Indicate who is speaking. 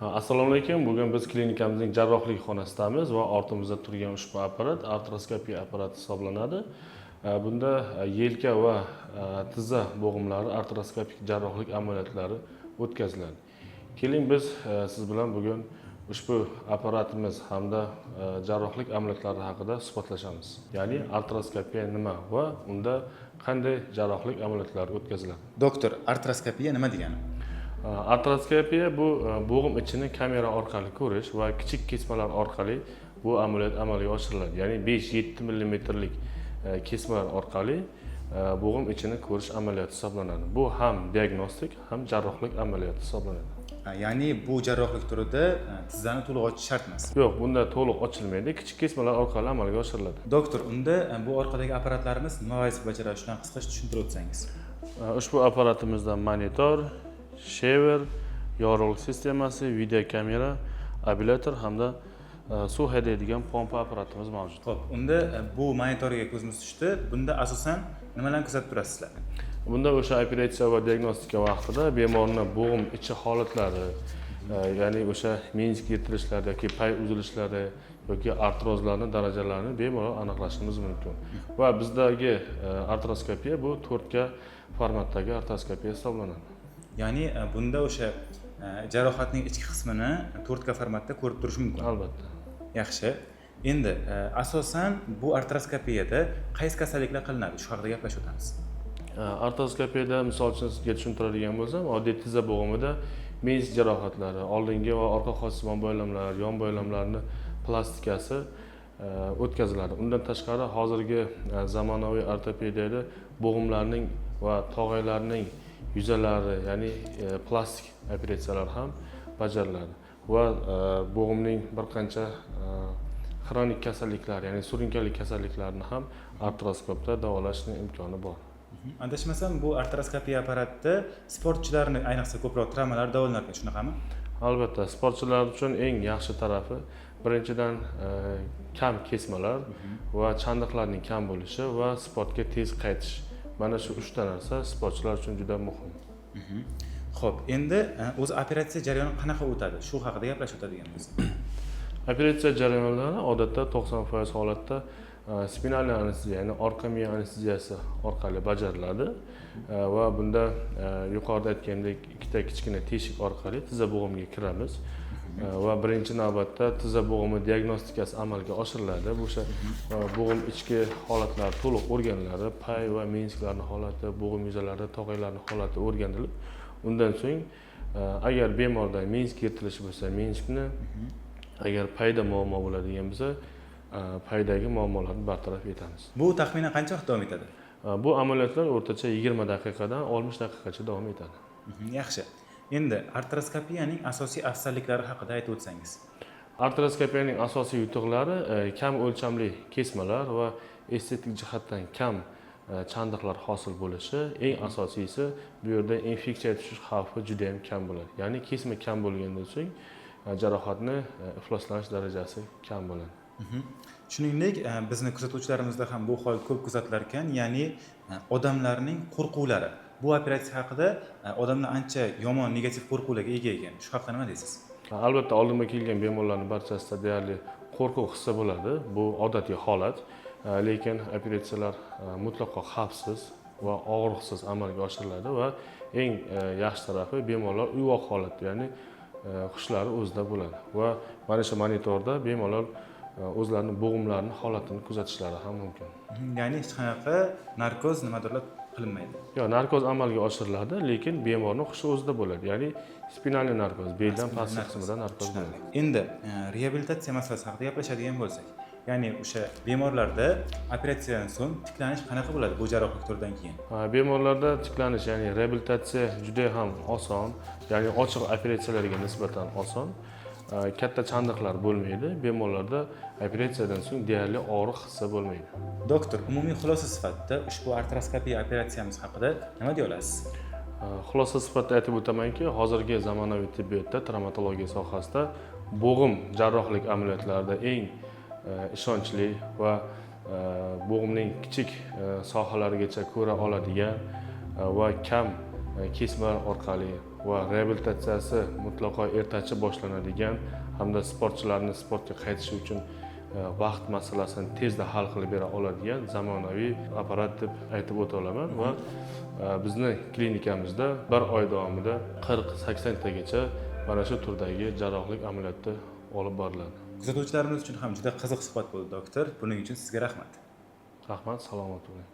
Speaker 1: Assalomu alaykum. Bugun biz klinikamizning jarrohlik xonasidamiz va ortimizda turgan ushbu apparat artroskopiya apparati hisoblanadi. Bunda yelka va tizza bo'g'imlari artroskopik jarrohlik amaliyotlari o'tkaziladi. Keling, biz siz bilan bugun ushbu apparatimiz hamda jarrohlik amaliyotlari haqida suhbatlashamiz. Ya'ni artroskopiya nima va unda qanday jarrohlik amaliyotlari o'tkaziladi?
Speaker 2: Doktor, artroskopiya nima degani?
Speaker 1: Artroskopiya bu bo'g'im ichini kamera orqali ko'rish va kichik kesmalar orqali bu amaliyot amalga oshiriladi. Ya'ni 5-7 millimetrlik kesmalar orqali bo'g'im ichini ko'rish amaliyoti hisoblanadi. Bu ham diagnostik, ham jarrohlik amaliyoti hisoblanadi.
Speaker 2: Ya'ni bu jarrohlik turida tizzani to'liq ochish shart emas?
Speaker 1: Yo'q, bunda to'liq ochilmaydi, kichik kesmalar orqali amalga oshiriladi.
Speaker 2: Doktor, unda bu orqadagi apparatlarimiz nima vazifa bajaradi, shuni qisqacha tushuntirib o'tsangiz.
Speaker 1: Ushbu apparatimizda monitor, shaver, yorug'lik sistemasi, videokamera, ablyator hamda suv haydaydigan pompa apparatimiz mavjud.
Speaker 2: Ho'p, unda bu monitorga ko'zimiz tushdi. Bunda asosan nimalarni kuzatib turasizlar?
Speaker 1: Bunda o'sha operatsiya va diagnostika vaqtida bemorni bo'g'im ichi holatlari, ya'ni o'sha menisk yirtilishlari yoki pay uzilishlari yoki artrozlarni darajalarini bemalol aniqlashimiz mumkin. Va bizdagi artroskopiya bu 4K formatdagi artroskopiya hisoblanadi.
Speaker 2: Ya'ni bunda o'sha jarohatning ichki qismini 4K formatda ko'rib turish mumkin?
Speaker 1: Albatta.
Speaker 2: Yaxshi, endi asosan bu artroskopiyada qaysi kasalliklar qilinadi, shu haqida gaplashib o'tamiz.
Speaker 1: Artroskopiyada, misol uchun, sizga tushuntiradigan bo'lsam, oddiy tizza bo'g'imida menisk jarohatlari, oldingi va orqa hosilsimon boylamlar, yon boylamlarni plastikasi o'tkaziladi. Undan tashqari, hozirgi zamonaviy ortopediyada bo'g'imlarning va tog'aylarning yuzalari, ya'ni plastik operatsiyalar ham bajariladi va bo'g'imning bir qancha xronik kasalliklar, ya'ni surunkali kasalliklarni ham artroskopda davolashni imkoni bor.
Speaker 2: Adashmasam, bu artroskopiya apparatida sportchilarni, ayniqsa ko'proq travmalar davolanar ekan, shunaqami?
Speaker 1: Albatta, sportchilar uchun eng yaxshi tarafi, birinchidan, kam kesmalar va chandiqlarning kam bo'lishi va sportga tez qaytish. Mana shu uchta narsa sportchilar uchun juda muhim.
Speaker 2: Ho'p, endi o'zi operatsiya jarayoni qanaqa o'tadi, shu haqida gaplashib o'tadigan bo'lsak.
Speaker 1: Operatsiya jarayonlari odatda 90% holatda спинальный anesteziya, ya'ni orqa miya anesteziyasi orqali bajariladi. Va bunda yuqorida aytgandek, ikkita kichkina teshik orqali tizza bo'g'imiga kiramiz va birinchi navbatda tizza bo'g'imi diagnostikasi amalga oshiriladi. Bu o'sha bo'g'im ichki holatlari to'liq o'rganiladi, pay va menisklarni holati, bo'g'im yuzalari, tog'aylarni holati o'rganilib, undan so'ng agar bemorda menisk yirtilishi bo'lsa, meniskni, agar payda muammo bo'ladigan bo'lsa, paydagi muammolarni bartaraf etamiz.
Speaker 2: Bu taxminan qancha vaqt davom etadi?
Speaker 1: Bu amaliyotlar o'rtacha 20 daqiqadan 60 daqiqacha davom etadi.
Speaker 2: Yaxshi, endi artroskopiyaning asosiy afzalliklari haqida aytib o'tsangiz.
Speaker 1: Artroskopiyaning asosiy yutuqlari kam o'lchamli kesmalar va estetik jihatdan kam chandiqlar hosil bo'lishi. Eng asosiysi, bu yerda infeksiya tushish xavfi juda yam kam bo'ladi, ya'ni kesma kam bo'lgandan so'ng jarohatni ifloslanish darajasi kam bo'ladi.
Speaker 2: Shuningdek, bizni kuzatuvchilarimizda ham bu hol ko'p kuzatilar ekan, ya'ni odamlarning qo'rquvlari bu operatsiya haqida. Odamlar ancha yomon, negativ qo'rquvlarga ega ekan. Shu haqida nima deysiz?
Speaker 1: Albatta, oldimga kelgan bemorlarni barchasida deyarli qo'rquv hissi bo'ladi. Bu odatiy holat. Lekin operatsiyalar mutlaqo xavfsiz va og'riqsiz amalga oshiriladi va eng yaxshi tarafi, bemorlar uyg'oq holatda, ya'ni hushlari o'zida bo'ladi va mana shu monitorda bemalol o'zlarini bo'g'imlarini holatini kuzatishlari ham mumkin.
Speaker 2: Ya'ni hech qanaqa narkoz, nimadirlar qilinmaydi?
Speaker 1: Yo'q, narkoz amalga oshiriladi, lekin bemorni hushi o'zida bo'ladi, ya'ni спинальный narkoz, beldan pastki qismida narkoz bo'ladi.
Speaker 2: Endi reabilitatsiya masalasi haqida gaplashadigan bo'lsak, ya'ni o'sha bemorlarda operatsiyadan so'ng tiklanish qanaqa bo'ladi bu jarrohlik turidan keyin?
Speaker 1: Bemorlarda tiklanish, ya'ni reabilitatsiya juda ham oson, ya'ni ochiq operatsiyalarga nisbatan oson. Katta chandiqlar bo'lmaydi, bemorlarda operatsiyadan so'ng deyarli og'riq hissi bo'lmaydi.
Speaker 2: Doktor, umumiy xulosa sifatida ushbu artroskopiya operatsiyamiz haqida nima deya olasiz?
Speaker 1: Xulosa sifatida aytib o'tamanki, hozirgi zamonaviy tibbiyotda, travmatologiya sohasida bo'g'im jarrohlik amaliyotlarida eng ishonchli va bo'g'imning kichik sohalarigacha ko'ra oladigan va kam kesmalar orqali Va reabilitatsiyasi mutlaqo ertachi boshlanadigan hamda sportchilarni sportga qaytishi uchun vaqt masalasini tezda hal qilib bera oladigan zamonaviy apparat deb aytib o'ta olaman. Va bizni klinikamizda bir oy davomida 40-80 tagacha mana shu turdagi jarrohlik amaliyoti olib boriladi.
Speaker 2: Kuzatuvchilarimiz uchun ham juda qiziq suhbat bo'ldi, doktor. Buning uchun sizga rahmat.
Speaker 1: Rahmat, salomat bo'ling.